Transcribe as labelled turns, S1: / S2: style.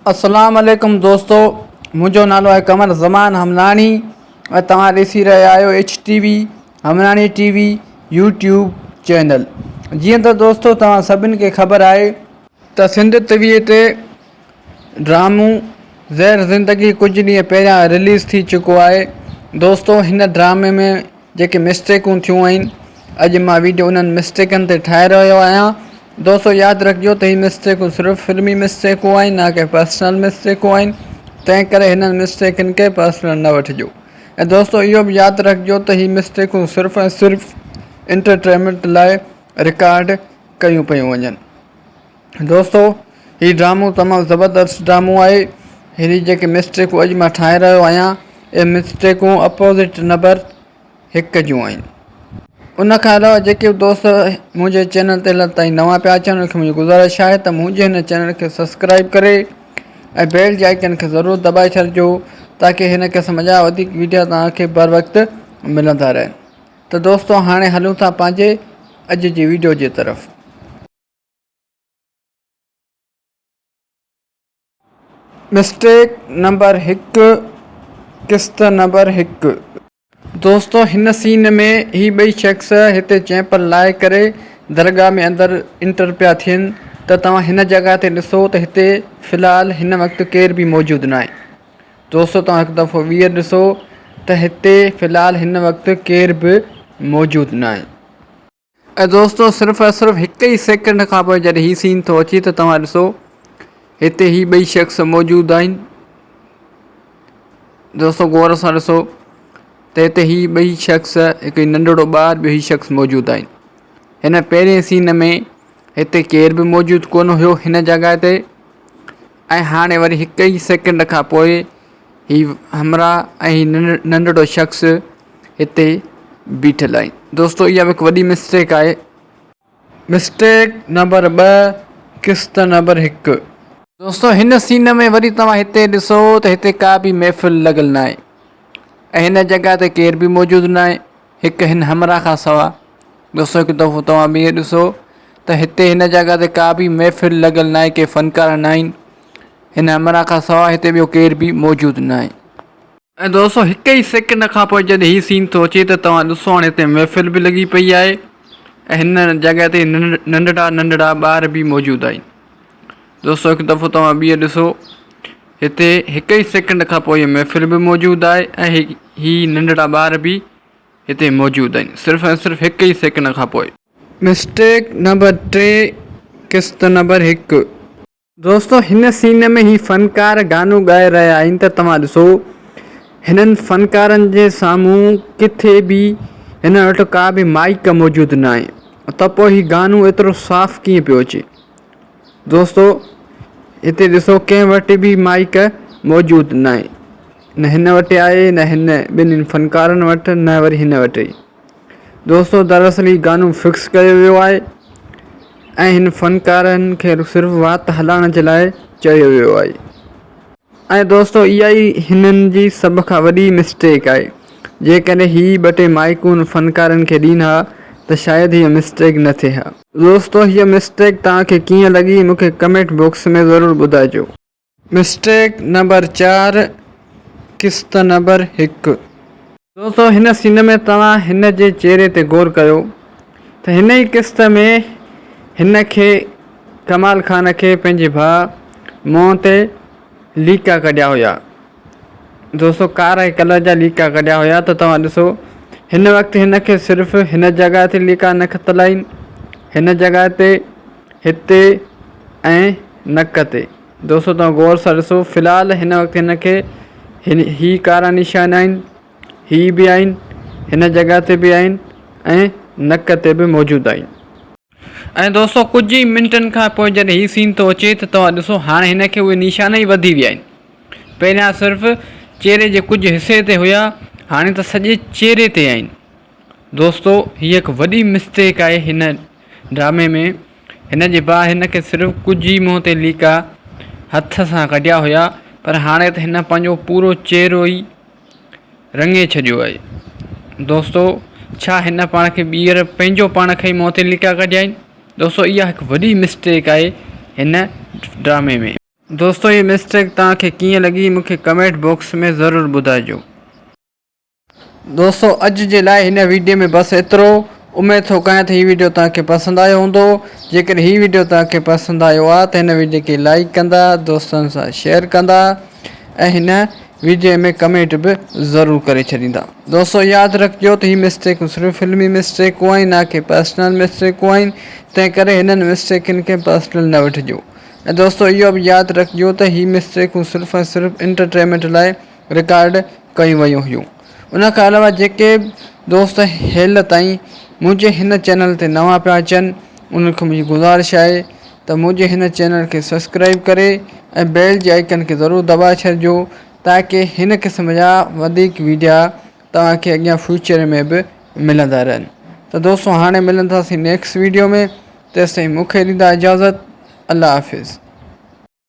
S1: اسلام عليڪم دوستو منهنجو نالو آهي قمر زمان هملاڻي ۽ توهان ڏسي رهيا آهيو H T V Hamlani T V YouTube channel جيئن ته دوستو توهان سڀن کي خبر آهي ته سنڌ ٽي وي تي ڊرامو زهر زندگي ڪجهه ڏينهن پهريان رليز ٿي چڪو آهي دوستو هن ڊرامي ۾ جيڪي مسٽيڪون ٿيون آهن اڄ مان ويڊيو انهن مسٽيڪن تي ٺاهي رهيو آهيان دوستو ياد رکجو ته هي مسٽيڪون صرف فلمي مسٽيڪون آهن نه ڪي پرسنل مسٽيڪون آهن تنهن ڪري هنن مسٽيڪن کي پرسنل نه وٺجو ۽ دوستو اهو به ياد رکجو ته هي مسٽيڪون صرف ۽ صرف انٽرٽينمينٽ لاء رڪارڊ ڪيون پيون وڃن دوستو هي ڊرامو تمام زبردست ڊرامو آهي هي جيڪي مسٽيڪون اڄ مان ٺاهي رهيو آهيان اهي مسٽيڪون اپوزٽ نمبر هڪ جون آهن ان کان علاوه جيڪي به دوست منهنجي چينل تي هن تائين نوان پيا اچن انهن کي منهنجي گذارش آهي ته منهنجي هن چينل کي سبسڪرائب ڪري ۽ بيل جي آئيڪن کي ضرور دٻائي ڇڏجو تاڪي هن قسم جا وڌيڪ ويڊيو توهان کي بر وقت ملندا رهن ته دوستو هاڻي هلون ٿا پنهنجي اڄ جي ويڊيو جي طرف. مسٽيڪ نمبر هڪ قسط نمبر هڪ. دوستو هن سين ۾ هي ٻئي شخص هتي چيمپل لاهي ڪري درگاهه ۾ اندر انٽر پيا ٿين ته توهان هن جڳهه تي ڏسو ته هتي في الحال هن وقت ڪير به موجود ناهي دوستو توهان هڪ دفعو ٻيهر ڏسو ته هتي في الحال هن وقت ڪير به موجود ناهي. ۽ دوستو صرف ۽ صرف هڪ ئي سيڪنڊ کان پوء جڏهن هي سين ٿو اچي ته توهان ڏسو هتي هي ٻئي شخص موجود آهن دوستو غور سان ڏسو ته هتي هي ٻئي شخص هڪ ننڍڙو ٻار ٻيو هي شخص موجود آهن هن پهرين سين ۾ هتي ڪير به موجود ڪونه هيو هن جڳهه تي ۽ هاڻي وري هڪ ئي سيڪنڊ کان پوء هي همراهه ۽ هي ننڍڙو شخص هتي بيٺل آهن. دوستو اها به هڪ وڏي مسٽيڪ آهي. مسٽيڪ نمبر ٻه قسط نمبر هڪ. دوستو هن سين ۾ وري توهان هتي ڏسو ته هتي ڪا به محفل لڳل ناهي ۽ هن جڳهه تي ڪير به موجود ناهي هڪ هن همراهه کان سوا. دوستو هڪ دفعو توهان به ڏسو ته هتي هن جڳهه تي ڪا به محفل لڳل ناهي ڪي فنڪار ناهن هن همراهه کان سوا هتي ٻيو ڪير به موجود ناهي. ۽ دوستو هڪ ئي سيڪنڊ کان پوء جڏهن هي سين ٿو اچي ته توهان ڏسو هاڻي هتي محفل به لڳي پئي آهي ۽ هن جڳهه تي ننڍڙا ننڍڙا ٻار به موجود آهن. دوستو هڪ دفعو توهان ٻيهر ڏسو هتي هڪ ئي سيڪنڊ کان پوء هي محفل به موجود آهي ۽ هي ننڍڙا ٻار به هتي موجود آهن صرف ۽ صرف هڪ ئي سيڪنڊ کان پوء. مسٽيڪ نمبر ٽي قسط نمبر هڪ. دوستو هن سين ۾ هي فنڪار گانو ڳائي رهيا آهن ته توهان ڏسو هنن فنڪارن جي سامهون ڪٿي به هنن وٽ ڪا به مائيڪ موجود ناهي ته پوء هي گانو ايترو صاف ڪيئن پيو اچي دوستو هتي ڏسو ڪنهن وٽ به مائيڪ موجود ناهي نه هن وٽ آهي نه هن ٻنهين فنڪارن وٽ نه وري هن وٽ دوستو دراصل هي گانو فڪس ڪيو ويو آهي ۽ هن فنڪارن کي صرف وات هلائڻ جي لاء چيو ويو آهي ۽ دوستو اها ئي هنن جي سڀ کان وڏي مسٽيڪ آهي جيڪڏهن هي ٻه ٽي مائيڪون فنڪارن کي ڏين ها ته شايد هيء مسٽيڪ نه ٿئي ها. دوستو هيء مسٽيڪ توهان کي ڪيئن لڳي مون کي ڪمينٽ باڪس ۾ ضرور ٻڌائجو. مسٽيڪ نمبر چار قسط نمبر هڪ. دوستو هن سين ۾ توهان هن جي چهري تي غور ڪيو ته هن ئي قسط ۾ هن کي ڪمال خان کي پنهنجي ڀاء منهن تي ليڪا ڪڍيا هيا دوستو ڪاري ڪلر جا ليڪا ڪڍيا هيا ته توهان ڏسو هن وقت هن کي صرف هن جڳهه تي ليڪا نڪتل آهن هن جڳهه تي هتي ۽ نڪ تي دوستو توهان غور سان ڏسو في الحال هن وقت هن کي هي ڪارا نشان آهن هي به آهن هن جڳهه تي به آهن ۽ نڪ تي به موجود آهن. ۽ دوستو ڪجهه ئي منٽن کان پوء جڏهن هي سين ٿو اچي ته توهان ڏسو هاڻي هن کي اهي نشان ئي وڌي ويا آهن پهريان صرف چهري جي ڪجهه حصي تي هيا هاڻي ته سڄي چهري تي آهن دوستو هي هڪ وڏي مسٽيڪ آهي هن ڊرامي ۾ هن جي ڀاء هن کي صرف ڪجهه ئي منهن تي ليڪا هٿ سان ڪڍيا هيا پر هاڻي ته هن پنهنجو پورو چهرو ئي رڱي ڇڏيو آهي. دوستو ڇا هن پاڻ کي ٻيهر پنهنجو پاڻ کي ئي منهن تي ليڪا ڪڍيا آهن؟ دوستو اها هڪ وڏي مسٽيڪ آهي هن ڊرامي ۾. دوستو هي مسٽيڪ توهان کي ڪيئن لڳي مون کي ڪمينٽ باڪس ۾ ضرور ٻڌائجو. دوستو اڄ جي لاء هن ويڊيو ۾ بس ايترو اميد ٿو ڪيان ته هي ويڊيو توهان کي پسند آيو هوندو جيڪڏهن هي ويڊيو توهان کي پسند آيو آهي ته هن ويڊيو کي لائيڪ ڪندا دوستن سان شيئر ڪندا ۽ هن ويڊيو ۾ ڪمينٽ به ضرور ڪري ڇڏيندا دوستو ياد رکجو ته هي مسٽيڪون صرف فلمي مسٽيڪون آهن نه ڪي پرسنل مسٽيڪون آهن تنهن ڪري هنن مسٽيڪن کي پرسنل نه وٺجو ۽ دوستو اهو به ياد رکجو ته هي مسٽيڪون صرف ۽ صرف انٽرٽينمينٽ لاء رڪارڊ ڪيون ويون هيون. ان کان علاوه جيڪي دوست هيل تائين منهنجي هن چينل تي نوان پيا اچن انهن کي منهنجي گذارش آهي ته منهنجي هن چينل کي سبسڪرائب ڪري ۽ بيل جي آئيڪن کي ضرور دٻائي ڇڏجو تاڪه هن قسم جا وڌيڪ ويڊيا توهان کي اڳيان فيوچر ۾ به ملندا رهن ته دوستو هاڻي ملنداسين نيڪسٽ ويڊيو ۾ تيستائين مون کي ڏيندا اجازت الله حافظ.